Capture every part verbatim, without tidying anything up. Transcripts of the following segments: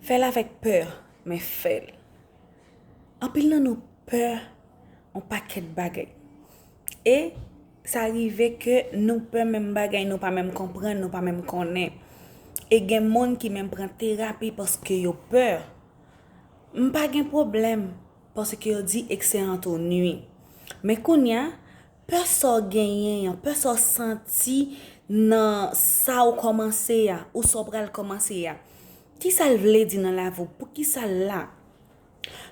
Fè l avèk pè, men fè l. Anpil nan nou pè yon pakèt bagay. E sa rive ke nou pè menm bagay, nou pa menm konprann, nou pa menm konnen. E gen moun ki menm pran terapi paske yo pè. M pa gen pwoblèm paske yo di eksè an tou nwi. Men kounye a, pè sa w genyen an, pè sa w santi nan sa w kòmanse a, ou sa w pral kòmanse a. Kisa l vle di nan lavi w? Poukisa l la?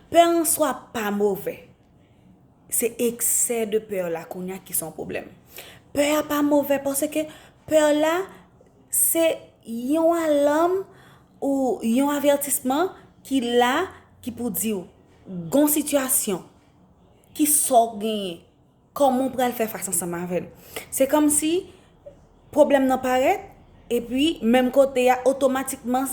Pè an swa pa movè. Se eksè de pè la kounye a ki se yon pwoblèm. Pè a pa movè paske pè la se yon alam ou yon avètisman ki la, ki pou di w gon sitiyasyon ki sa w genyen, kòman w pral fè fas ansanm avè l. Se kòmsi pwoblèm nan parèt, epi menm kote a, otomatikman,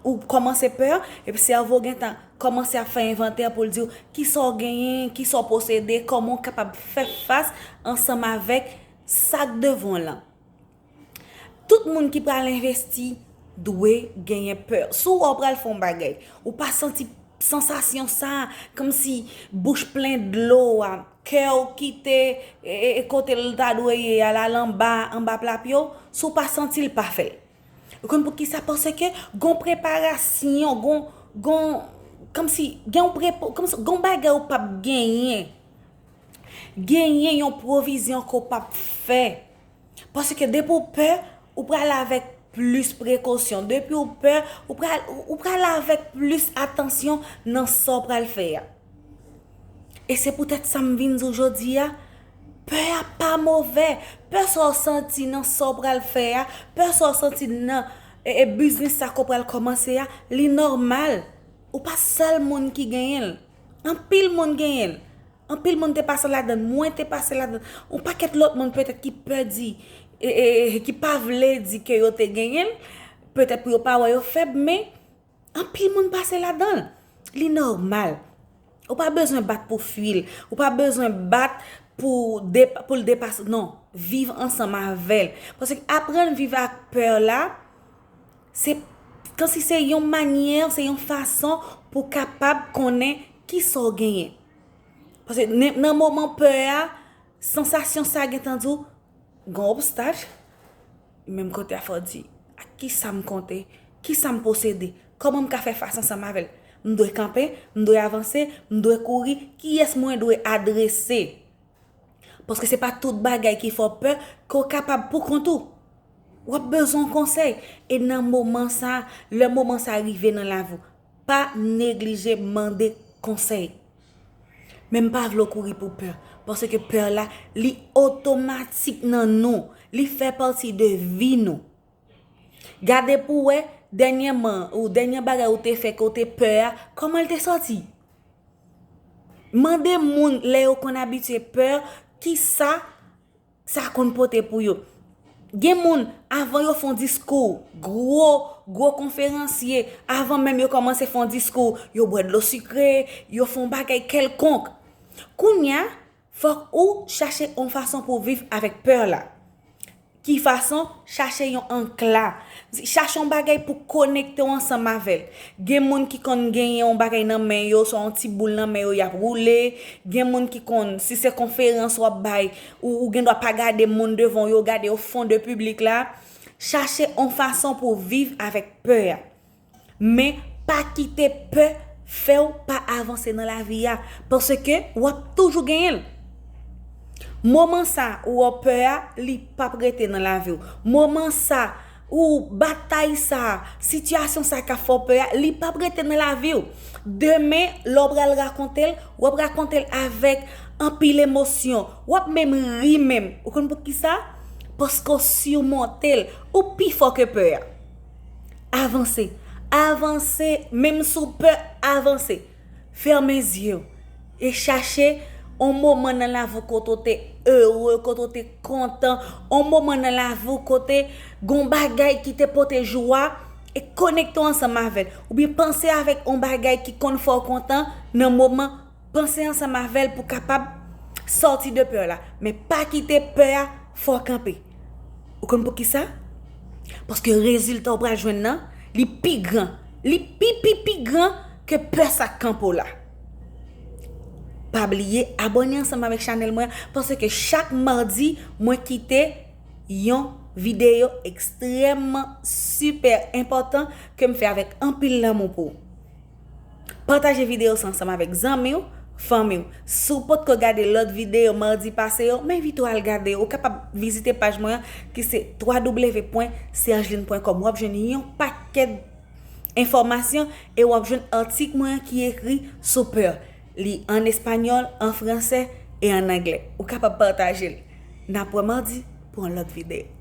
ou kòmanse pè, epi sèvo w gentan kòmanse ap fè envantè pou l di w kisa w genyen, kisa w posede, kòman w kapab fè fas ansanm avèk sa k devan w lan. Tout moun ki pral envesti dwe genyen pè. Si w wè w pral fè yon bagay, ou pa santi sansasyon sa, kòmsi bouch plen dlo a, kè w kite e, e, e kote l ta dwe ye a, l al anba, anba pla pye w, si w pa santi l, pa fè l. Ou konn poukisa? Paske gon preparasyon, gon, gon, kòmsi gen yon prepo, kòmsi gon bagay ou p ap genyen. Genyen yon pwovizyon ke w p ap fè. Paske depi w pè, ou pral avèk plis prekosyon. Depi w pè, ou pral, ou pral avèk plis atansyon nan sa w pral fè a. E se poutèt sa m vin di w jodi a, pè a pa movè. Pè sa w santi nan sa w pral fè a, pè sa w santi nan e, e biznis sa ke w pral kòmanse a, li nòmal. Ou pa sèl moun ki genyen l. Anpil moun genyen l. Anpil moun te pase ladan l, mwen te pase ladan l. Yon pakèt lòt moun petèt ki pè di, e, e, e, ki pa vle di ke yo te genyen l, petèt pou yo pa wè yo fèb, men anpil moun pase ladan l. Li nòmal. Ou pa bezwen bat pou fwi l. Ou pa bezwen bat pou depa-, pou l depase. Non, viv ansanm avè l. Paske aprann viv ak pè la, se kòmsi se yon manyè, se yon fason pou w kapab konnen kisa w genyen. Paske nen-, nan moman pè a, sansasyon sa gentan di w, gen obstak, menm kote a fò w di, ak kisa m konte, kisa m posede, kòman m ka fè fas ansanm avè l? M dwe kanpe, m dwe avanse, m dwe kouri, kiyès mwen dwe adrese? Paske se pa tout bagay ki fè w pè ke w kapab pou kont ou. W ap bezwen yon konsèy. E nan moman sa, lè moman sa rive nan lavi w, pa neglije mande konsèy. Men m pa vle w kouri pou pè, paske pè la, li otomatik nan nou. Li fè pati de vi nou. Gade pou w wè, dènyèman, ou dènye bagay ou te fè ke w te pè a, kòman l te sòti? Mande moun lè yo konn abitye pè, kisa sa konn pote pou yo. Gen moun, avan yo fè yon diskou, gwo, gwo konferansye, avan menm yo kòmanse fè yon diskou, yo bwè dlo sikre, yo fè yon bagay kèlkonk. Kounye a, fòk ou chache yon fason pou w viv avèk pè la. Ki fason? Chache yon ankla. Chache yon bagay pou konekte w ansanm avè l. Gen moun ki konn genyen yon bagay nan men yo, swa yon ti boul nan men yo, y ap woule. Gen moun ki konn, si se konferans w ap bay, ou, ou gendwa pa gade moun devan w yo, gade o fon de piblik la. Chache yon fason pou w viv avèk pè a. Men pa kite pè fè w pa avanse nan lavi a, paske w ap toujou genyen l. Moman sa ou wè w pè a, li p ap rete nan lavi w. Moman sa ou batay sa, sitiyasyon sa k ap fè w pè a, li p ap rete nan lavi w. Demen, lè w pral rakonte l, w ap rakonte l avèk anpil emosyon. W ap menm ri menm. Ou konn poukisa? Paske w simonte l. Ou pi fò ke pè a. Avanse. Avanse. Menm si w pè, avanse. Fèmen zye w. E chache yon moman nan lavi w kote w te ere, kote w te kontan. Yon moman nan lavi w kote gon bagay ki te pote jwa e konekte w ansanm avè l. Oubyen panse avèk yon bagay ki konn fè w kontan nan moman, panse ansanm avè l pou kapab sòti de pè la. Men pa kite pè a fè w kanpe. Ou konn poukisa? Paske rezilta w pral jwenn nan, li pi gran Li pi pi pi gran ke pè sa k kanpe w la. Pa bliye abòne ansanm avèk chanèl mwen an, paske chak madi mwen kite yon videyo ekstrèmman sipè enpòtan ke m fè avèk anpil lanmou pou ou. Pataje videyo sa ansanm avèk zanmi w, fanmi w. Si w potko gade lòt videyo madi pase yo, m envite w al gade yo. Ou kapab vizite paj mwen an ki se w w w pwen sergeline pwen com. W ap jwenn yon pakèt enfòmasyon e w ap jwenn atik mwen an ki ekri sou pè. Li an espanyòl, an fransè e an anglè. Ou kapab pataje l. N ap wè madi pou yon lòt videyo.